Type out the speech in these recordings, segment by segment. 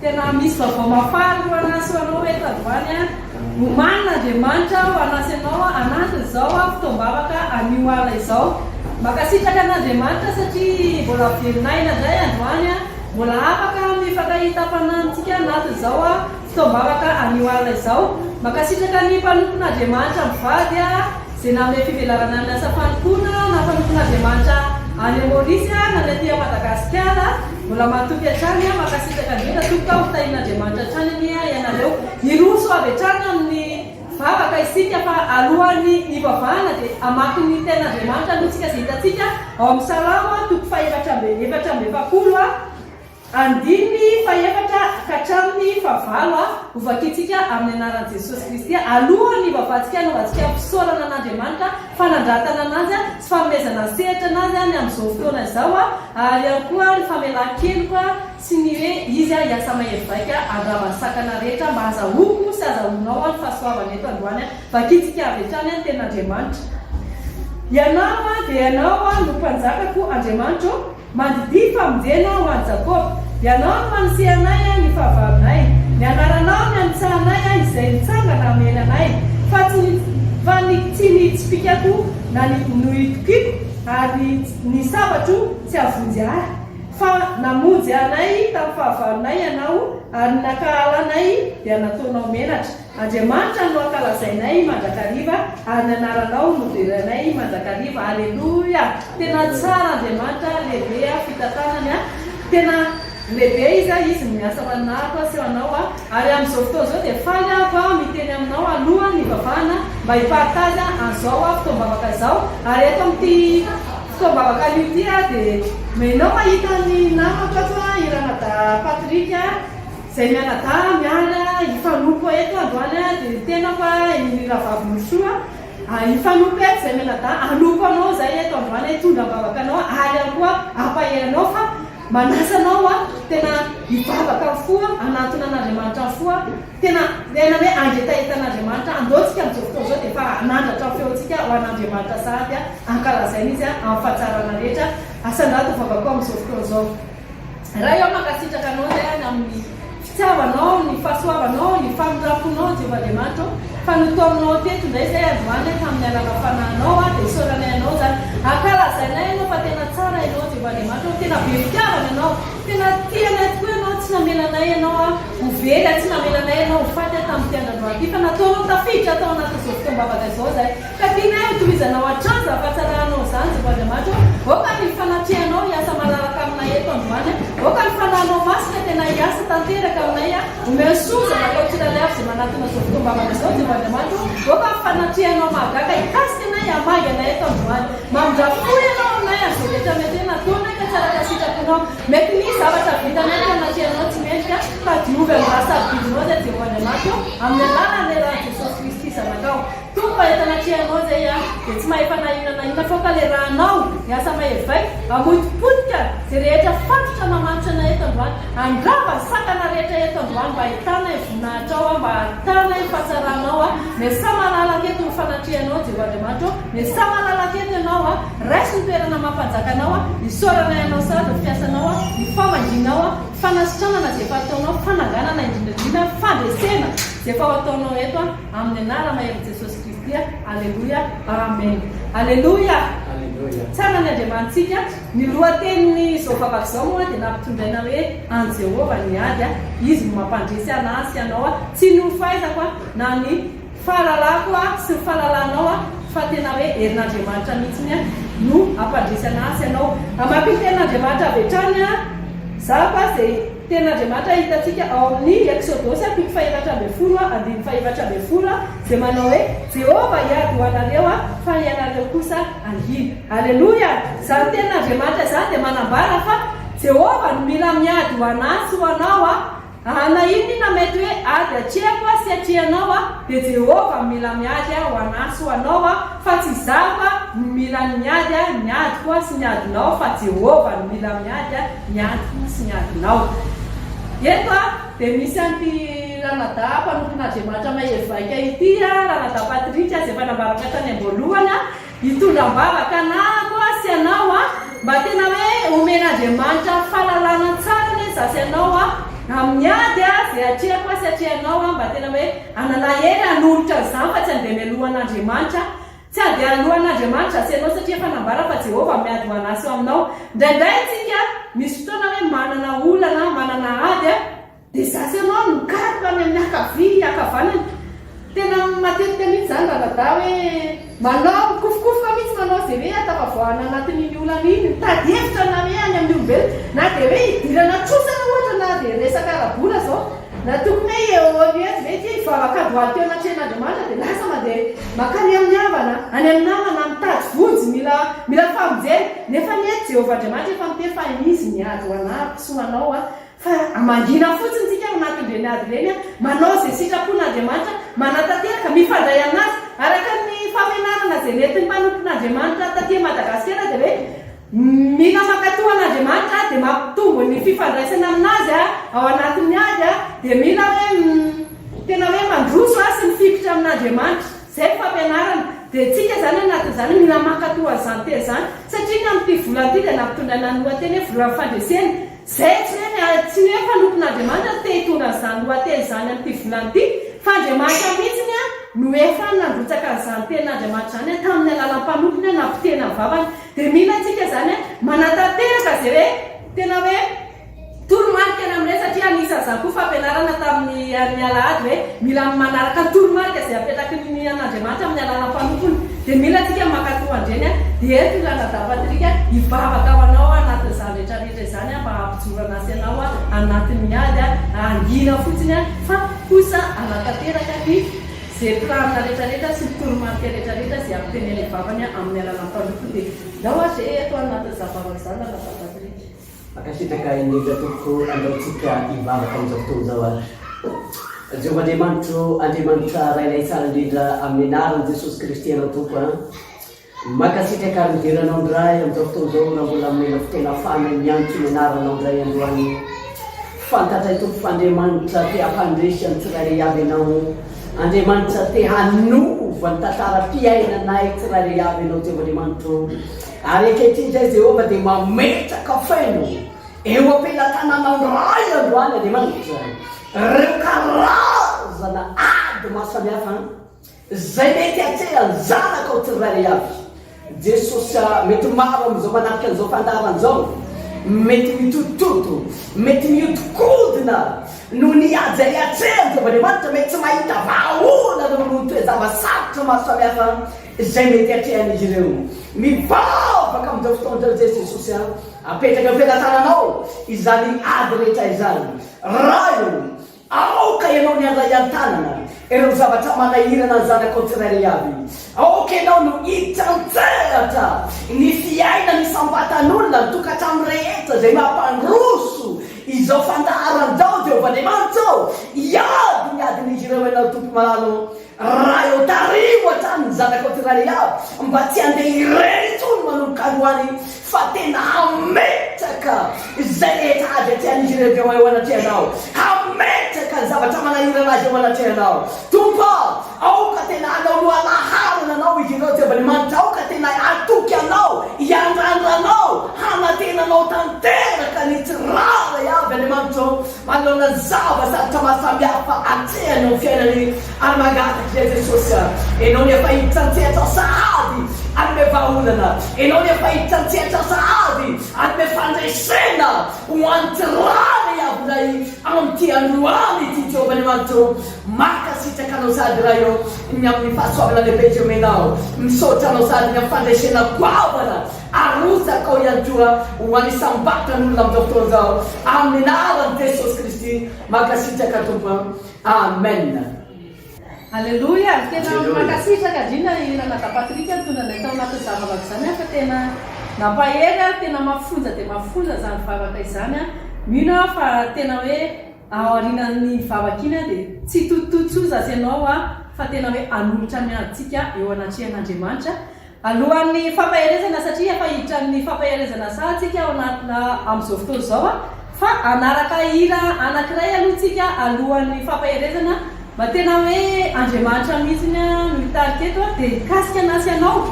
Tena misy vaovao mahafaly ho anah sy ho anao eto androany a. Omanina Andriamanitra ho anah sy anao anatin'izao fotoam-bavaka anio alina izao. Mankasitraka an'Andriamanitra satria mbola velon'aina indray androany a. Mbola afaka mifankahita am-panahy amintsika anatin'izao fotoam-bavaka anio alina izao. Mankasitraka ny mpanompon'Andriamanitra mivady a. Izay nanome fivelarana ny asa fanompoana na mpanompon'Andriamanitra any Maorisy na ny aty Madagasikara. Mbola matoky hatrany aho, mankasitraka indrindra tompoko aho, ho tahian'Andriamanitra hatrany anie ianareo. Hiroso avy hatrany amin'ny vavaka isika fa alohan'ny hivavahana dia hamaky ny tenin'Andriamanitra aloha tsika izay hitantsika ao amin'ny Salamo toko faha-44. Andininy fahefatra ka hatramin'ny fahavalo, Hovakintsika amin'ny anaran'i Jesosy Kristy, alohan'ny hivavahantsika hanaovantsika fisaorana an'Andriamanitra, fanandratana an'Azy sy fanomezana sehatra an'Azy ny amin'izao fotoana izao, ary ihany koa ny famelan-keloka sy ny hoe Izy hiasa mahery vaika handrava ny sakana rehetra mba hazahoako sy hazahoanao ny fahasoavana eto androany. Vakintsika avy hatrany ny tenin'Andriamanitra. Ianao dia Ianao no Mpanjakako, Andriamanitro ô. Mandidia famonjena ho an'i Jakoba. Ianao no nanisehanay ny fahavalonay. Ny anaranao no anitsahanay izay nitsangana hamely anay. Fa tsy ny fa ny tsy ny tsipìkako na ny nohitokiko ary ny sabatro tsy hahavonjy ahy. Fa namonjy anay tamin'ny fahavalonay Ianao, ary ny nankahala anay dia nataonao menatra. Andriamanitra no ankalazainay mandrakariva ary ny anaranao no derainay mandrakariva Aleloia tena tsara Andriamanitra lehibe a fitantanany a tena lehibe izy a izy no miasa ho anahako sy ho anao a ary amin'izao fotoana izao dia faly aho a miteny aminao alohan'ny hivavahana mba hi-partage an'izao a fotoam-bavaka izao ary eto amin'ity fotoam-bavaka anio ity a dia menao mahita ny namako ato a i Ranadahy Patrick a Izay mianadahy miala hifanompo eto androany dia ny tenako i Rahavavy Norosoa hifanompo eto izay mianadahy hanompo anao izay eto androany hitondra am-bavaka anao ary ihany koa hampahery anao fa manasa anao tena hivavaka amin'ny fo hanantona an'Andriamanitra amin'ny fo tena tena hoe hangetaheta an'Andriamanitra andao tsika amin'izao fotoana izao dia efa hanandratra ny feontsika ho an'Andriamanitra sahady hankalazaina izy amin'ny fahatsarana rehetra asandrato ny vavakao amin'izao fotoana izao. Ray ô, mankasitraka Anao izay any amin'ny fitiavanao, ny fahasoavanao, ny famindram-ponao, Jehovah Andriamanitra ô, fa notaominao teto indray izay androany tamin'ny alalan'ny Fanahinao, dia isaoranay Anao izany. Ankalazainay Ianao fa tena tsara Ianao, Jehovah Andriamanitra ô, tena be fitiavana Ianao, tena tia anay tokoa Ianao, tsy namela anay Ianao ho very, tsy namela anay Ianao ho faty tamin'ity andro androany ity, fa nataonao tafiditra tao anatin'izao fotoam-bavaka izao izahay. Ka tianay ho tohizanao hatrany izany fahatsaranao izany, Jehovah Andriamanitra ô. Aoka ny fanatrehanao hiasa malalaka aminay eto androany. Aoka ny Fanahinao Masina tena hiasa tanteraka aminay. Omeo soa ny zanakao tsirairay avy izay manatona izao fotoam-bavaka izao, Jehovah Andriamanitra ô. Aoka ny fanatrehanao mahagaga hikasika anay, hamagy anay eto androany. Mamindrà fo Ianao aminay amin'izay rehetra mety hoe nataonay ka tsy araka ny sitraponao. Mety nisy zavatra vitanay teo anatrehanao tsy mendrika, fa diovy amin'ny rà sarobidinao izay, Jehovah Andriamanitra ô, amin'ny alalan'ny ran'i Jesosy Kristy Zanakao. Tompo a, eto anatrehanao izay aho dia tsy mahefa na inona na inona fa aoka ilay rànao hiasa mahery vaika, hamotipotika izay rehetra fatotra mamanitra anay eto androany, handrava ny sakana rehetra eto androany mba hahitanay ny voninahitrao aho, mba hahitanay ny fahatsaranao aho, Mesia malalaka eto ny fanatrehanao Jehovah Andriamanitra ô, Mesia malalaka eto Ianao aho, raiso ny toerana maha mpanjaka Anao aho, isaoranay Anao sahady ny fiasanao aho, ny famangianao aho, fanasitranana izay efa ataonao, fananganana indrindra indrindra, fandresena izay efa ho ataonao eto aho. Amin'ny anara-maherin'i Jesosy Kristy, Aleloia, Amen. Aleloia! Tsara ny Andriamanitsika. Ny lohatenin'izao vavaka izao moa dia nampitondraina hoe An'i Jehovah ny ady, Izy no mampandresy anà sy anao. Tsy ny ho fahaizako na ny fahalalako sy ny fahalalanao fa tena hoe herin'Andriamanitra mihitsy no hampandresy anà sy anao. Hamaky ny tenin'Andriamanitra avy hatrany izaho izay. Tenin'Andriamanitra hitantsika ao amin'ny Eksodosy toko faha-14 andininy faha-14 izay manao hoe, Jehovah hiady ho anareo, fa ianareo kosa hangina. Aleloia! Izany Tenin'Andriamanitra izany dia manambara fa Jehovah no mila miady ho anà sy ho anao, na inona inona mety hoe ady atrehako sy atrehanao, dia Jehovah no mila miady ho anà sy ho anao, fa tsy izaho no mila ny miady ny adiko sy ny adinao, fa Jehovah no mila miady. Ny adiko sy ny adinao. Eto dia misy an'ity ranadahy mpanompon'Andriamanitra mahery vaika ity, ranadahy Patrick izay efa nambarako hatrany am-boalohany, hitondra am-bavaka anahako sy anao, mba tena hoe omen'Andriamanitra fahalalana tsara anie izaho sy ianao. Amin'ny ady izay atrehako sy atrehanao mba tena hoe hanana hery hanolotra an'izany fa tsy handeha mialoha an'Andriamanitra. Tsy handeha aloha an'Andriamanitra sy ianao satria efa nambara fa Jehovah miady ho anà sy ho aminao. Indraindray isika misy fotoana hoe manana olana, manana ady, dia izaho sy ianao no mikaroka any amin'ny ankavia, ankavanana. Tena matetika mihitsy izany ranadahy hoe manao, mikofokofoka mihitsy manao izay hoe ahatafavoahana anatin'iny olana iny, mitady hevitra na hoe any amin'ny olombelona, na dia hoe hidirana trosa ohatra na dia resaka ara-bola izao. Na tokony hoe eo eo eto ve ity hivavaka androany teo anatrehan'Andriamanitra dia lasa mandeha mankany amin'ny havana, any amin'ny namana, mitady vonjy, mila mila famonjena. Nefa anie Jehovah Andriamanitra efa miteny fa Izy miady ho anah sy ho anao an. Fa mangina fotsiny tsika ao anatin'ireny ady ireny an, manao izay sitrapon'Andriamanitra, manatanteraka, mifandray aminazy. Araka ny fampianarana izay nentin'ny mpanompon'Andriamanitra taty Madagasikara dia hoe Mila mankatò an'Andriamanitra dia mampitombo ny fifandraisana aminazy ao anatin'ny ady dia mila hoe tena hoe mandroso sy mifikitra amin'Andriamanitra. Izay ny fampianarana. Dia tsika izany anatin'izany mila mankatò an'izany teny izany satria ny amin'ity volana ity dia nampitondraina ny lohateny hoe volan'ny fandresena. Izay tsy hoe tsy ny hoe mpanompon'Andriamanitra no te hitondra an'izany lohateny izany amin'ity volana ity fa Andriamanitra mihitsiny no efa nandrotsaka an'izany tenin'Andriamanitra izany tamin'ny alalan'ny mpanompony nampiteny amin'ny vavany. Dia mila antsika izany manatanteraka izay hoe tena hoe toromarika ny amin'ireny satria anisan'izany koa fampianarana tamin'ny ny alahady hoe mila manaraka ny toromarika izay apetraky ny an'Andriamanitra amin'ny alalan'ny mpanompony. Dia mila antsika mankatò an'ireny. Dia eto i Ranadahy Patrick hivavaka ho anao anatin'izany rehetra rehetra izany mba hampijoro anasy anao anatin'ny ady hangina fotsiny fa kosa hanatanteraka ny Ze planina retraretra sy ny toromarika retraretra ze ampitenen'ny vavany amin'ny alalan'ny mpanompony dia ndao ary ze eto anatin'izany vavaka izany Ranadahy Patrick. Mankasitraka indrindra tompoko andao tsika hivavaka amin'izao fotoana izao ary. Jehovah Andriamanitro, Andriamanitra Rainay tsara indrindra amin'ny anaran'i Jesosy Kristy Anao Tompo a. Mankasitraka ary midera Anao indray amin'izao fotoana izao raha mbola omena fotoana ahafahana miantso ny anaranao indray androany. Fantatray Tompo fa Andriamanitra te hampandresy ny tsirairay avy Ianao. Andriamanitra te hanova ny tantaram-piainanay tsirairay avy Ianao Jehovah Andriamanitro. Ary ankehitriny indray Jehovah dia mametraka feno eo am-pelatananao indray androany Andriamanitra ireo karazana ady maro samihafa. Izay mety hatrehan'ny zanakao tsirairay avy. Jesosy a, mety maro amin'izao manatrika an'izao fandaharana izao, mety mitotototo, mety mihodinkodina noho ny ady izay atrehan'ny Jehovah-Andriamanitra, mety tsy mahita vahaolana noho ny toe-java-sarotra maro samihafa izay mety atrehan'izy ireo. Mivavaka amin'izao fotoana izao Jesosy a, apetraka eo am-pelatananao izany ady rehetra izany. Ray o, Aoka ianao ny handray an-tanana ireo zavatra manahirana ny zanakao tsirairay avy. Aoka ianao no hiditra an-tsehatra ny fiainan'ny isam-batan'olona, ny tokantrano rehetra izay mampandroso izao fandaharana izao, Jehovah Andriamanitra ô, hiady ny adin'izy ireo ianao, Tompo malala ô. Ray ô, tariho hatrany ny zanakao tsirairay avy mba tsy handeha irery intsony manomboka androany fa tena hametraka izay rehetra ady atrehan'izy ireo eo eo anatrehanao, hametraka ny zavatra manahirana azy eo anatrehanao. Tompo ô, aoka tena hanao lohalaharana Anao izy ireo, Jehovah Andriamanitra, aoka tena hatoky Anao, hiandrandra Anao, hanantena Anao tanteraka ny tsirairay avy, Andriamanitra ô. Manoloana ny zava-sarotra maro samihafa atrehany eo amin'ny fiainany ary mangataka izay Jesosy a! Ianao no efa hiditra an-tsehatra sahady hanome vahaolana. Ianao no efa hiditra an-tsehatra sahady hanome fandresena ho an'ny tsirairay avy indray amin'ity androany ity Jehovah Andriamanitra ô! Mankasitraka Anao sahady Ray ô ny amin'ny fahasoavana lehibe izay omenao. Misaotra Anao sahady ny amin'ny fandresena goavana Arotsaka ao ihany koa ho an'ny isam-batan'olona amin'izao fotoana izao, amin'ny anaran'i Jesosy Kristy. Mankasitraka Tompo a. Amen. Aleloia! Tena mankasitraka indrindra i Ranadahy Patrick nitondra anay tao anatin'ny zava-bavaka izany an, fa tena nampahery ary tena mafonja dia mafonja izany vavaka izany an. Mino aho fa tena hoe aorianan'iny vavaka iny an dia tsy hitotototo zasy ianao an, fa tena hoe hanolotra ny adintsika eo anatrehan'Andriamanitra. Alohan'ny fampaherezana satria efa hiditra amin'ny fampaherezana saha tsika ao anatina amin'izao fotoana izao a, fa hanaraka hira anankiray aloha tsika alohan'ny fampaherezana mba tena hoe Andriamanitra mihitsiny no hitarika eto a, dia hikasika anah sy anao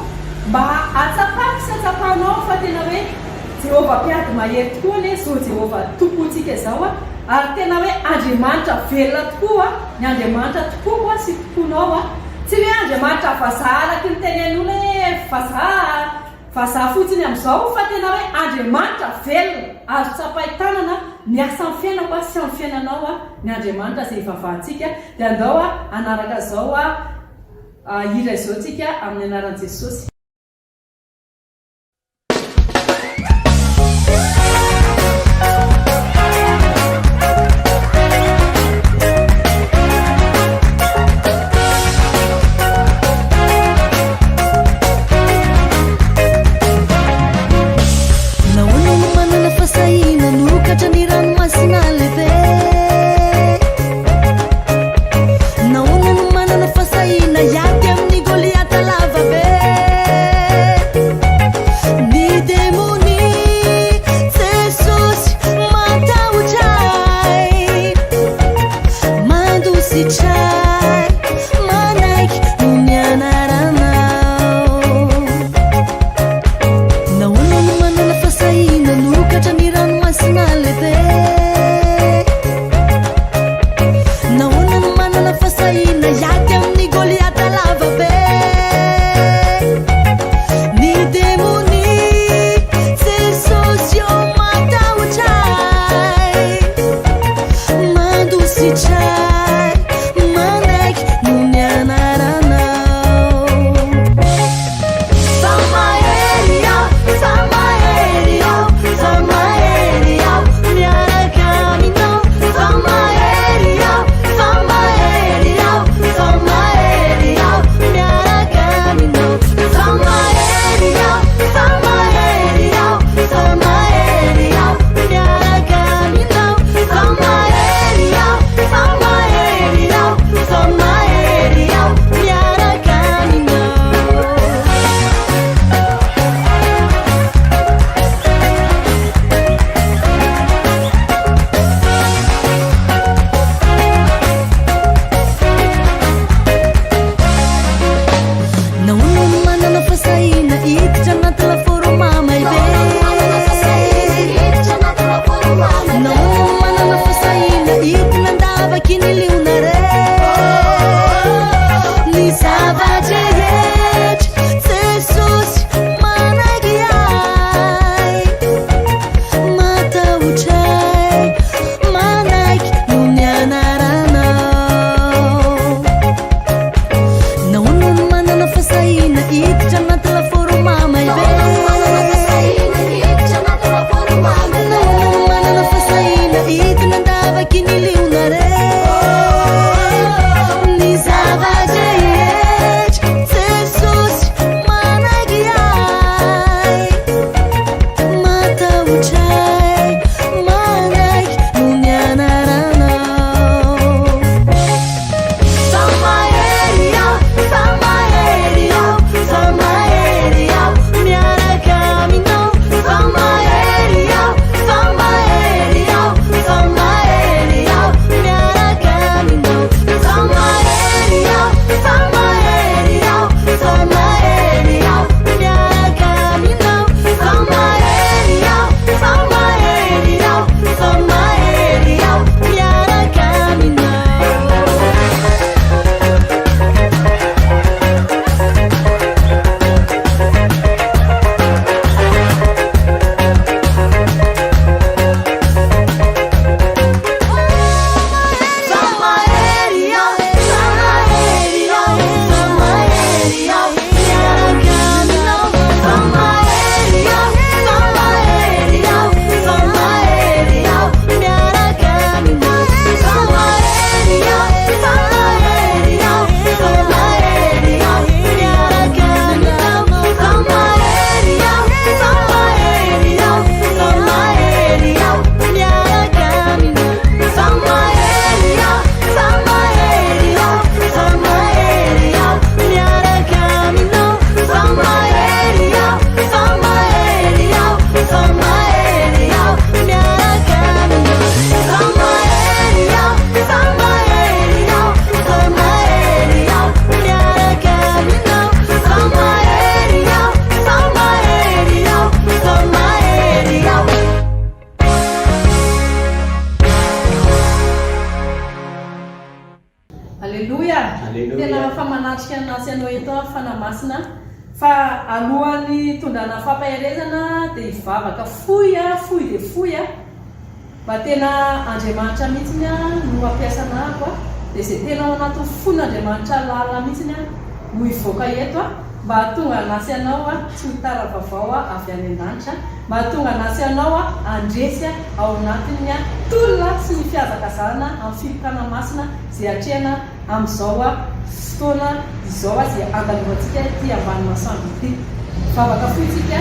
mba hahatsapako sy hatsapanao fa tena hoe Jehovah mpiady mahery tokoa anie izao Jehovah Tompontsika izao a. Ary tena hoe Andriamanitra velona tokoa ny Andriamanitra tompoko sy tomponao. Tsy hoe Andriamanitra vazaha araky ny tenenin'olona hoe vazaha vazaha fotsiny amin'izao fa tena hoe Andriamanitra velona azo tsapain-tanana miasa amin'ny fiainako sy amin'ny fiainanao ny Andriamanitra izay ivavahantsika. Dia andao hanaraka izao hira izao tsika amin'ny anaran'i Jesosy. Nahoana no manana fahasahiana hanokatra ny ranomasina lehibe? Nahoana no manana fahasahiana hiady amin'i Goliata lava be? Ny demonia Jesosy matahotra ahy, mandositra ahy, manaiky noho ny anaranao. Nahoana no manana fahasahiana hanokatra ny ranomasina lehibe? Nahoana no manana fahasahiana hiady amin'i Goliata lava be? Ny demonia Jesosy ô matahotra ahy, mandositra ahy, manaiky noho ny anaranao. Fa mahery aho, fa mahery aho, fa mahery aho miaraka aminao. Fa mahery aho, fa mahery aho, fa mahery aho miaraka aminao. Fa mahery aho, fa mahery aho, fa mahery aho miaraka aminao. Fa mahery aho, fa mahery aho, fa mahery aho miaraka aminao. Nahoana no manana fahasahiana hiditra anaty lafaoro mamay be? Nahoana no manana fahasahiana hidina an-davaky ny liona re? Ny zava-drehetra Jesosy manaiky ahy, matahotra ahy, manaiky noho ny anaranao. Nahoana no manana fahasahiana hiditra anaty lafaoro mamay be? Nahoana no manana fahasahiana hidina an-davaky ny liona re? Ny zava-drehetra Jesosy manaiky ahy, matahotra ahy, manaiky noho ny anaranao. Fa mahery aho, fa mahery aho, fa mahery aho miaraka aminao. Fa mahery aho, fa mahery aho, fa mahery aho miaraka aminao. Fa mahery aho, fa mahery aho, fa mahery aho miaraka aminao. Fa mahery aho, fa mahery. Tena fa manatrika anasy anao eto aho Fanahy Masina fa alohan'ny hitondrana fampaherezana dia hivavaka fohy aho, fohy dia fohy aho mba tena Andriamanitra mihitsiny no hampiasa anahako a, dia izay tena ao anatin'ny fon'Andriamanitra lalina mihitsiny no hivoaka eto a, mba hahatonga anasy anao tsy ho tara vaovao avy any an-danitra, mba hahatonga anasy anao handresy ao anatin'ny tolona sy ny fihazakazahana amin'ny filokana masina izay atrehana amin'izao fotoana izao izay andalovantsika ity ambany masoandro ity. Mivavaka fohy tsika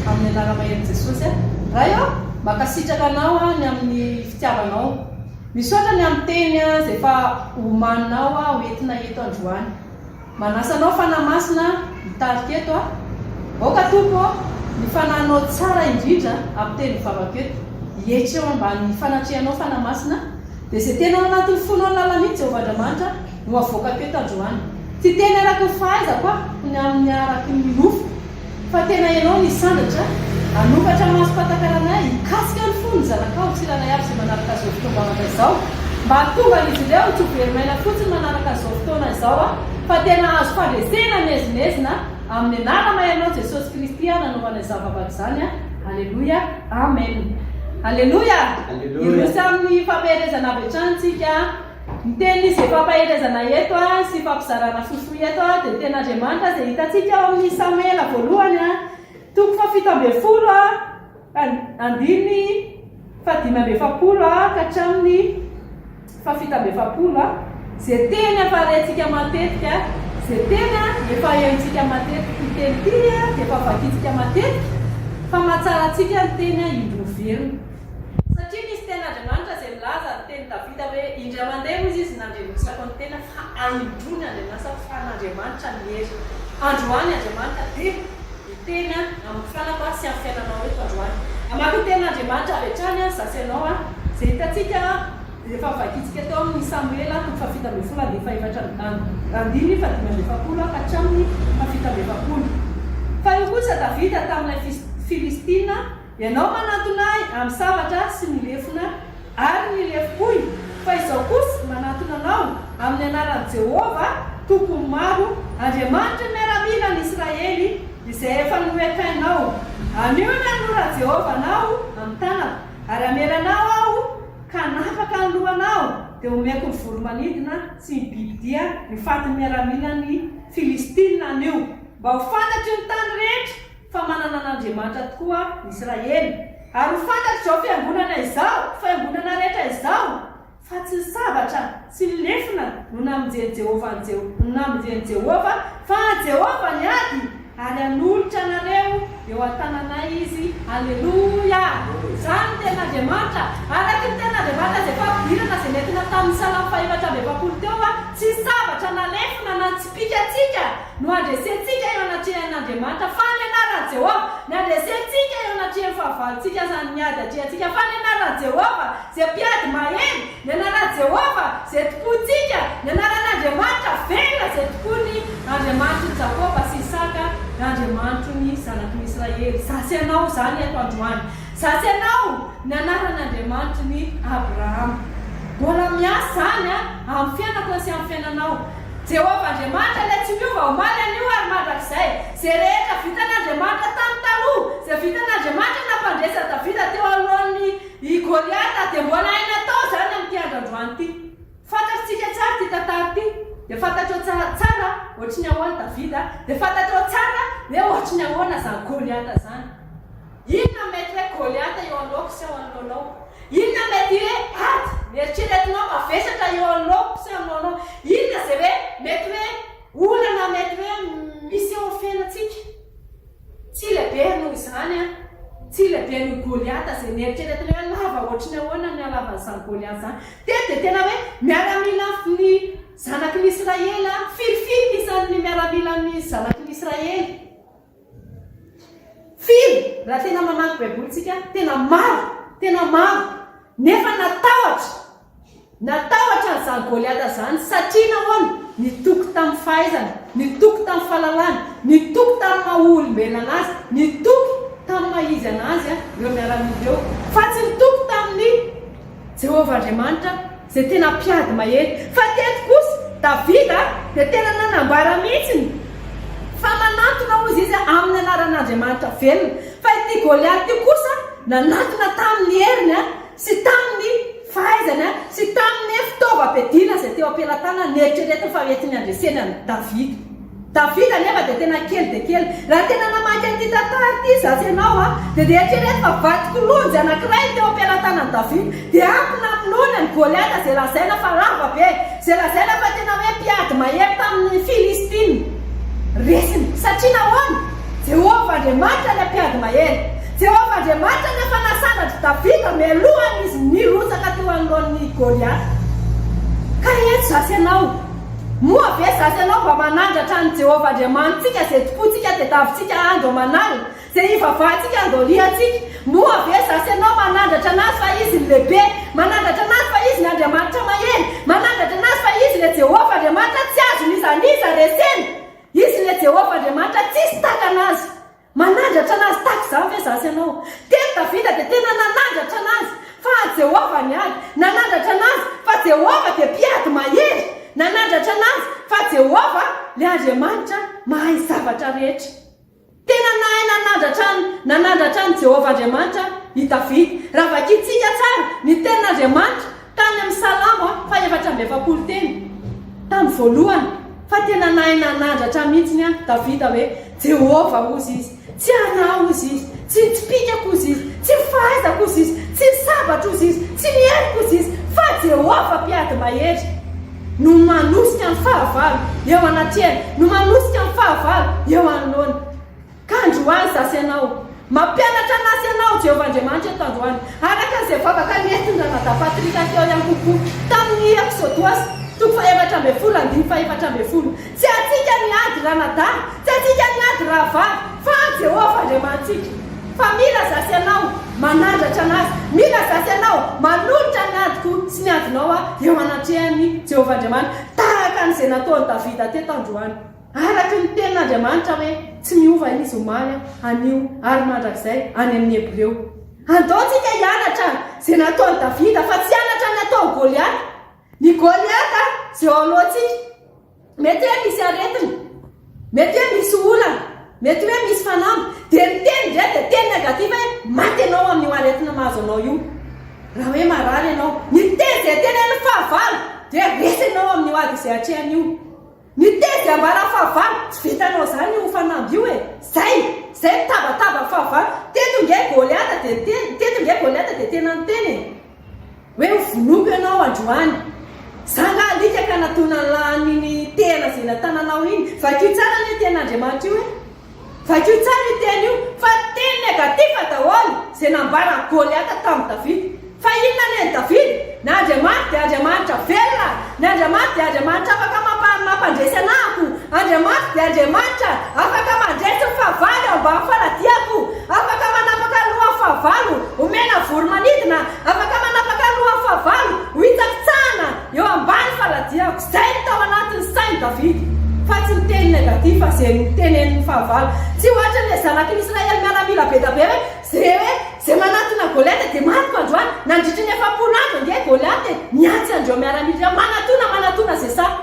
amin'ny anara-maherin'i Jesosy. Ray ô, mankasitraka Anao aho ny amin'ny fitiavanao. Misaotra ny amin'ny teny izay efa omaninao ho entina eto androany. Manasa Anao Fanahy Masina hitarika eto aho. Aoka Tompo ô, ny Fanahinao tsara indrindra hampiteny ny vavako eto. Hietry eo ambany fanatrehanao Fanahy Masina, dia izay tena ao anatin'ny fonao lalina mihitsy Jehovah Andriamanitra no havoakako eto androany. Tsy hiteny araky ny fahaizako aho ny amin'ny araky ny nofoko, fa tena Ianao no hisandratra, hanokatra masom-pahatakarana ahy, hikasika ny fony ny zanakao tsirairay avy izay manaraka izao fotoam-bavaka izao, mba hahatonga an'izy ireo tsy ho very maina fotsiny manaraka an'izao fotoana izao aho, fa tena hahazo fandresena miezinezina amin'ny anara-mahelinao Jesosy Kristy aho nanaovana izany vavaka izany aho. Aleloia. Amen. Aleloia. Hiroso amin'ny fampaherezana avy hatrany tsika. Ny teny izay fampaherezana eto sy fampizarana fohifohy eto dia ny tenin'Andriamanitra izay hitantsika ao amin'ny Samoela voalohany toko fahafito ambinifolo andininy fahadimy amby efapolo ka hatramin'ny fahafito amby efapolo. Izay teny efa rentsika matetika, izay teny efa henontsika matetika. Ity teny ity dia efa vakintsika matetika fa mahatsara antsika ny teny indroa velona. Satria misy tenin'Andriamanitra izay milaza ny tenin'i Davida hoe, Indray mandeha hozy izy nandrenesako ny tena fa indroa ny andrenesako fa an'Andriamanitra ny hery. Androany Andriamanitra dia hiteny amin'ny fanako sy amin'ny fiainanao eto androany. Hamaky ny tenin'Andriamanitra avy hatrany aho za sy ianao izay hitantsika efa novakintsika teo amin'ny Samoela toko fahafito ambinifolo andininy fahefatra andininy fahadimy amby efapolo ka hatramin'ny fahafito amby efapolo. Fa io kosa Davida tamin'ilay Filistina, Ianao manantona ahy amin'ny sabatra sy ny lefona ary ny lefom-pohy, fa izaho kosa manantona anao amin'ny anaran'i Jehovah, Tompon'ny maro, Andriamanitry ny miaramilan'ny Israely, izay efa nohekainao. Anio ny hanoloran'i Jehovah anao amin'ny tanako, ary hamela anao aho ka hanapaka ny lohanao, dia homeko ny voro-manidina sy ny bibi-dia ny fatin'ny miaramilan'ny Filistina anio, mba ho fantatry ny tany rehetra fa manana an'Andriamanitra tokoa ny Israely, ary ho fantatr'izao fiangonana izao, fiangonana rehetra izao, fa tsy ny sabatra sy ny lefona no namonjen'i Jehovah an'i no namonjen'i Jehovah, fa an'i Jehovah ny ady, ary hanolotra anareo eo an-tananay Izy. Aleloia! Izany ny tenin'Andriamanitra. Araka ny tenin'Andriamanitra izay fampidirana izay nentina tamin'ny Salamo fahefatra amby efapolo teo, tsy ny sabatra na lefona na ny tsipìka antsika, no handresentsika eo anatrehan'Andriamanitra, fa ny anaran'i Jehovah, ny handresentsika eo anatrehan'ny fahavalontsika izany miady atrehantsika, fa ny anaran'i Jehovah, izay mpiady mahery, ny anaran'i Jehovah, izay tompointsika, ny anaran'Andriamanitra velona, izay tompoiny, Andriamanitry ny Jakoba sy Isaka, Andriamanitry ny zanaky ny Israely. Izaho sy ianao izany eto androany. Izaho sy ianao, ny anaran'Andriamanitry ny Abrahama. Mbola miasa izany amin'ny fiainako sy amin'ny fiainanao. Jehovah Andriamanitra ilay tsy miova omaly, anio ary mandrakizay. Izay rehetra vitan'Andriamanitra tamin'ny taloha, izay vitan'Andriamanitra nampandresy an'i Davida teo anoloan'i i Goliata, dia mbola hainy atao izany amin'ity andro androany ity. Fantatritsika tsara ity tantara ity, dia fantatrao tsara tsara ohatry ny ahoana Davida, dia fantatrao tsara hoe ohatry ny ahoana izany Goliata izany. Inona no mety hoe Goliata eo anoloako sy eo anoloanao? Inona no mety hoe ady neritreretinao mavesatra eo anoloako sy anoloanao? Inona izay hoe mety hoe olana mety hoe misy eo amin'ny fiainantsika? Tsy lehibe noho izany an! Tsy lehibe noho Goliata izay neritreretinay hoe lava ohatry ny ahoana ny halavan'izany Goliata izany. Teto dia tena hoe miaramilan'ny zanaky ny Israely, firifiry ny isan'ny miaramilan'ny zanaky ny Israely? Firy? Raha tena mamaky Baiboly tsika, tena maro, tena maro. Nefa natahotra, natahotra an'izany Goliata izany satria nahoana? Nitoky tamin'ny fahaizany, nitoky tamin'ny fahalalany, nitoky tamin'ny maha olombelona anazy, nitoky tamin'ny maha izy anazy ireo miaramila ireo, fa tsy nitoky tamin'ny Jehovah Andriamanitra izay tena mpiady mahery. Fa teto kosa, Davida. dia tena nanambara mihitsiny fa manantona hozy izy amin'ny anaran'Andriamanitra velona. Fa ity Goliata ity kosa nanantona tamin'ny heriny sy tamin'ny fahaizany sy tamin'ny fitaovam-piadiana izay teo am-pelatanany, neritreretiny fa hoentiny handreseny an'i Davida. Davida anefa dia tena kely dia kely. Raha tena namaky an'ity tantara ity izaho sy ianao dia dia eritrereto fa vadik'olonjy anankiray no teo am-pelatanan'i Davida. Dia ampy namonoany an'i Goliata izay lazaina fa lava be, izay lazaina fa tena hoe mpiady mahery tamin'ny Filistina. Resiny. Satria nahoana? Jehovah Andriamanitra ilay mpiady mahery. Jehovah Andriamanitra no efa nasandratr'i Davida mialohan'izy nirotsaka teo anoloan'i Goliata. Ka eto izaho sy ianao. Moa ve izaho sy ianao mba manandratra an'i Jehovah Andriamanitsika izay tompointsika tediavintsika andro aman'alina, izay ivavahantsika andao-liantsika? Moa ve izaho sy ianao manandratra an'Azy fa Izy ny lehibe, manandratra an'Azy fa Izy ny Andriamanitra mahery, manandratra an'Azy fa Izy ilay Jehovah Andriamanitra tsy azon'iza n'iza resena, Izy ilay Jehovah Andriamanitra tsisy takana Azy? Manandratra anazy tahaka izany ve izaho sy ianao? Teny Davida dia tena nanandratra anazy fa an'i Jehovah ny ady. Nanandratra anazy fa Jehovah dia mpiady mahery. Nanandratra anazy fa Jehovah ilay Andriamanitra mahay zavatra rehetra. Tena nahay nanandratra nanandratra an'i Jehovah Andriamanitra i Davida. Raha vakintsika tsara ny tenin'Andriamanitra Tany amin'ny Salamo faha-44 teny, tamin'ny voalohany, fa tena nahay nanandratra mihitsy ny ahy Davida hoe, Jehovah, hozy izy, tsy anà, hozy izy, tsy ny tsipìkako, hozy izy, tsy ny fahaizako, hozy izy, tsy ny sabatro, hozy izy, tsy ny heriko, hozy izy, fa Jehovah mpiady mahery no manosika ny fahavalo eo anatrehany, no manosika ny fahavalo eo anoloany. Ka androany za sy ianao. Mampianatra anah sy ianao Jehovah Andriamanitra eto androany. Araka izay vavaka nentin-dRanadahy Patrick teo ihany kokoa tamin'ny Eksodosy toko faha-14 andininy faha-14. Tsy antsika ny ady ranadahy, tsy antsika ny ady rahavavy, fa an'i Jehovah Andriamanitsika. Fa mila za sy ianao manandratra an'Azy, mila za sy ianao manolotra ny adiko sy ny adinao eo anatrehan'i Jehovah Andriamanitra, tahaka an'izay nataon'i Davida teto androany. Araka ny tenin'Andriamanitra hoe tsy miova Izy omaly, anio, ary mandrakizay, any amin'ny Hebreo. Andao tsika hianatra izay nataon'i Davida fa tsy hianatra ny ataon'i Goliata. Ny Goliata izay eo alohantsika, mety hoe misy aretina, mety hoe misy olana, mety hoe misy fanamby, dia ny teny indray dia teny negatif hoe maty ianao amin'io aretina mahazo anao io. Raha hoe marary ianao, ny teny izay tenenin'ny fahavalo dia resy ianao amin'io ady izay atrehana io. Ny teny dia ambara fahavalo, tsy vitanao zany io fanamby io e! Zay! Zay mitabataba fahavalo, teto nge Goliata dia niteny, teto nge Goliata dia tena niteny e! Hoe ho vonoiko ianao androany. Za nga alika ka natona anlah an'iny tehana zay natananao iny. Vakio tsara anie tenin'Andriamanitra io e! Vakio tsara io teny io fa teny negatif daholo izay nambaran'i Goliata tamin'i Davida. Fa inona nen'i Davida? Ny Andriamanitro dia Andriamanitra velona, ny Andriamanitro dia Andriamanitra afaka mampandresy anahako, Andriamanitro dia Andriamanitra afaka mandresy ny fahavalo eo ambany faladiako, afaka manapaka ny lohan'ny fahavalo homena voro-manidina, afaka manapaka ny lohan'ny fahavalo ho hitsakitsahana Eo ambany faladiako. Zay no tao anatin'ny sain'i Davida. Fa tsy ny teny negatif izay notenenin'ny fahavalo. Tsy ohatran'ilay zanaky ny Israely miaramila be da be hoe, ze hoe, ze manatona Goliata dia matiko androany. Nandritry ny 40 andro ange Goliata e, nihantsy an'ireo miaramila ireo, manatona, manatona ze sahy.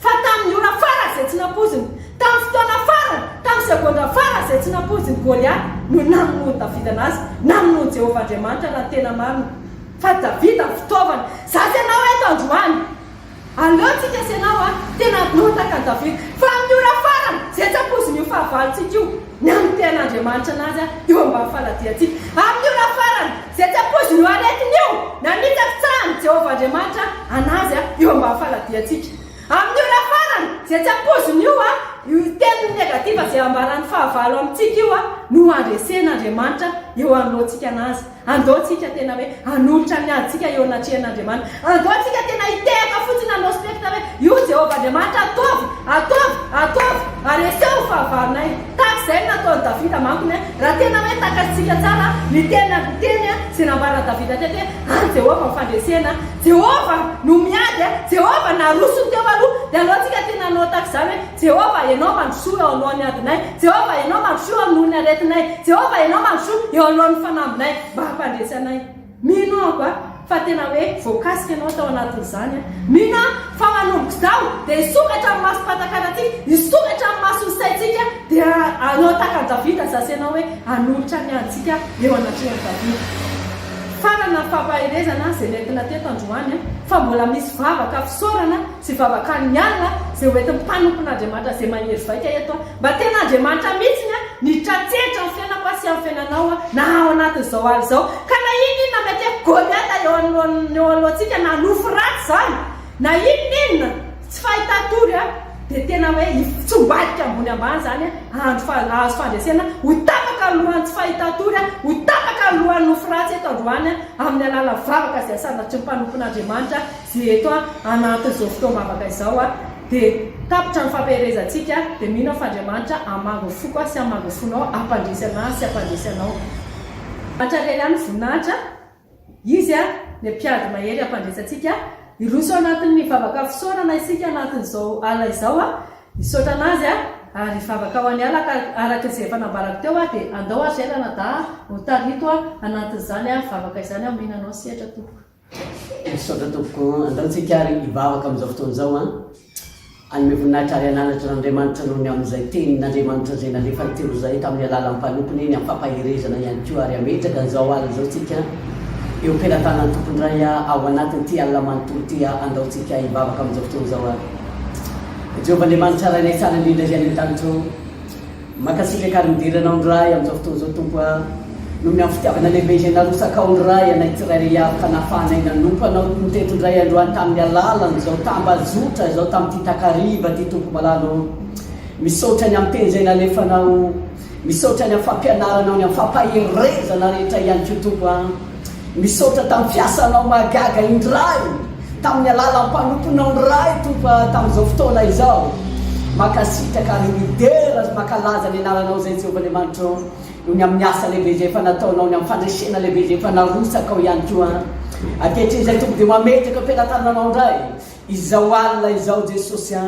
Fa tamin'ny ora farany izay tsy nampoiziny, tamin'ny fotoana farany, tamin'ny segondra farany izay tsy nampoiziny Goliata no namonoan'i Davida anazy, namonoan'i Jehovah Andriamanitra raha ny tena marina. Fa Davida fitaovana. Za sy ianao eto androany. Aleo tsika sy ianao a, tena hanotaka an'i Davida. Fa amin'ny ora farany, izay tsy ampoizin'io fahavalontsika io, ny hamotehan'Andriamanitra anazy a, eo ambany faladiantsika. Amin'ny ora farany, izay tsy ampoizin'io aretina io, ny hanitsakitsahan'i Jehovah Andriamanitra anazy a, eo ambany faladiantsika. Amin'ny ora farany, izay tsy ampoizin'io a, io teny negatif izay ambaran'ny fahavalo amintsika io a, no handresen'Andriamanitra eo anoloantsika anazy. Andao tsika tena hoe hanolotra ny adintsika eo anatrehan'Andriamanitra. Andao tsika tena hitehaka fotsiny hanao spectre hoe io Jehovah Andriamanitra ataovy, ataovy, ataovy, ary eseho ny fahavalonay. Tahaka izay no nataon'i Davida mankony an. Raha tena hoe takatritsika tsara ny tena ny teny izay nambaran'i Davida teto hoe an'i Jehovah ny fandresena, Jehovah no miady, Jehovah narosony teo aloha, dia aleo tsika tena hanao tahaka izany hoe Jehovah, Ianao mandrosoa eo alohan'ny adinay. Jehovah, Ianao mandrosoa eo anoloan'ny aretinay. Jehovah, Ianao mandrosoa eo alohan'ny fanambinay mba hampandresy anay. Mino aho ba. Fa tena hoe voakasika ianao tao anatin'izany an. Mino aho fa manomboka izao dia hisokatra ny masom-panjakana-tsika, hisokatra ny mason'ny saintsika, dia hanao tahaka an'i Davida izaho sy ianao hoe hanolotra ny antsika eo anatrehan'i Davida. Farana ny fampaherezana izay nentina teto androany an, fa mbola misy vavaka fisaorana sy vavaka ny alina izay ho entin'ny mpanompon'Andriamanitra izay mahery vaika eto an. Mba tena Andriamanitra mihitsiny an, niditra an-tsehatra amin'ny fiainako an sy amin'ny fiainanao an, na ao anatin'izao alina izao. Ka na inona inona mety hoe Goliata eo anoloan'ny eo anoloantsika na nofy ratsy izany, na inona inona tsy fahitan-tory an, dia tena hoe hitsombadika ambony ambany izany an, andro fa hahazo fandresena, ho tapaka ny lohan'ny tsy fahitan-tory an, ho tapaka ny lohan'ny nofy ratsy eto androany an, amin'ny alalan'ny vavaka izay asandatry ny mpanompon'Andriamanitra izay eto an, anatin'izao fotoam-bavaka izao an. Dia tapitra ny fampiherezantsika, dia mino aho fa Andriamanitra hamango ny foko sy hamango ny fonao, hampandresy anah sy hampandresy anao. Andriamanitra irery ihany no voninahitra, Izy ny mpiady mahery hampandresy antsika. Hiroso ao anatin'ny vavaka fisaorana isika anatin'izao alina izao, hisaotra an'Azy ary hivavaka ho an'i Allah ka araka izay efa nambarako teo dia andao ary izay ranadahy ho tarito anatin'izany vavaka izany aho mino anao sehatra tompoko. Misaotra tompoko. Andao tsika ary hivavaka amin'izao fotoana izao an. Hanome voninahitra ary hananatra an'Andriamanitra noho ny amin'izay tenin'Andriamanitra izay nalefany teo izay tamin'ny alalan'ny mpanompony ny amin'ny fampaherezana ihany koa ary hametraka an'izao alina izao tsika eo am-pelatanan'ny Tompo indray ao anatin'ity alina manontolo ity. Andao tsika hivavaka amin'izao fotoana izao ary. Jehovah Andriamanitra Rainay tsara indrindra izay any an-danitra ô. Mankasitraka ary midera Anao ny Ray amin'izao fotoana izao Tompo a, noho ny amin'ny fitiavana lehibe izay narotsakao ny Ray anay tsirairay avy ka nahafahanay nanompo Anao teto indray androany tamin'ny alalan'izao tambajotra izao tamin'ity takariva ity Tompo malala ô. Misaotra ny amin'ny teny izay nalefanao, misaotra ny amin'ny fampianaranao, ny amin'ny fampaherezana rehetra ihany koa Tompo a. Misaotra tamin'ny fiasanao mahagaga indray tamin'ny alalan'ny mpanomponao ny Ray Tompo a tamin'izao fotoana izao. Mankasitraka ary midera sy mankalaza ny anaranao izay Jehovah Andriamanitra ô noho ny amin'ny asa lehibe izay efa nataonao, ny amin'ny fandresena lehibe izay efa narotsakao ihany koa. Ankehitriny izay Tompo dia mametraka am-pelatananao indray izao alina izao Jesosy a.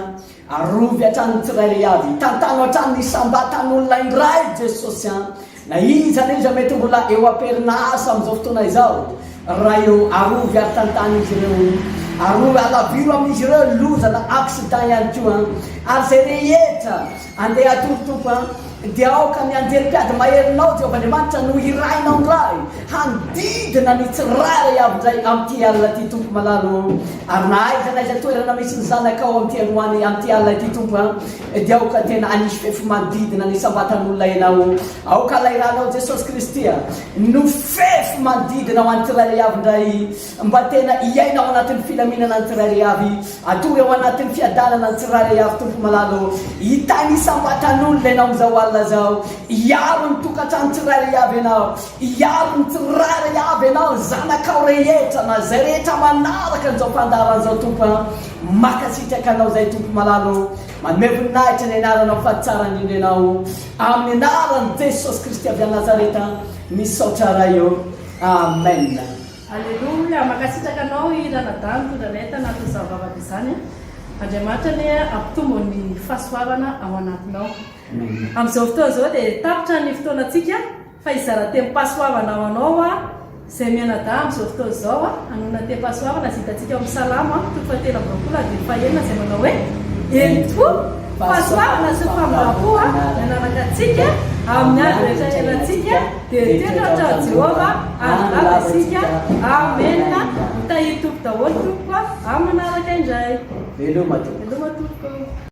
Arovy hatrany ny tsirairay avy. Tantano hatrany ny isam-batan'olona indray Jesosy an! Na iza na iza mety mbola eo am-perinasa amin'izao fotoana izao, Ray ô, arovy ary tantano izy ireo. Arovy, alaviro amin'izy ireo ny loza na accident ihany koa. Ary izay rehetra andeha hatory Tompo an, dia aoka ny anjely mpiady maherinao Jehovah Andriamanitra no hirahinao indray hanodidina ny tsirairay avy indray amin'ity alina ity Tompo malala ô. Ary na aiza na aiza toerana misy ny zanakao amin'ity androany amin'ity alina ity Tompo a, dia aoka tena hanisy fefy manodidina ny isam-batan'olona Ianao. Aoka ilay Ranao Jesosy Kristy a, no fefy manodidina ho an'ny tsirairay avy indray, mba tena hiaina ao anatin'ny filaminana ny tsirairay avy, hatory ao anatin'ny fiadanana ny tsirairay avy Tompo malala ô. Hitahy ny isam-batan'olona Ianao amin'izao alina izao, hiaro ny tokantrano tsirairay avy Ianao. Hiaro ny tsirairay avy Ianao, ny zanakao rehetra, na izay rehetra manaraka an'izao fandaharana izao, Tompo a. Mankasitraka Anao izay, Tompo malala ô. Manome voninahitra ny Anaranao fa tsara indrindra Ianao. Amin'ny Anaran'i Jesosy Kristy avy any Nazareta, misaotra Ray ô. Amen. Aleloia! Mankasitraka anao i Ranadahy nitondra anay tanatin'izany vavaka izany. Andriamanitra anie hampitombo ny fahasoavana ao anatinao. Amin'izao fotoana izao dia tapitra ny fotoanantsika. Fa hizara tenim-pahasoavana ho anao aho, izay mianadahy amin'izao fotoana izao, hanonona tenim-pahasoavana izay hitantsika ao amin'ny Salamo toko fahatelo amby 20 andininy fahenina izay manao hoe, Eny tokoa, fahasoavana sy famindram-po nanaraka antsika amin'ny andro rehetra iainantsika, dia nitoetra hatrany Jehovah ary lava isika. Amena. Ho tahian'ny Tompo daholo tompoko a. Amin'ny manaraka indray. Veloma tompoko. Veloma tompoko.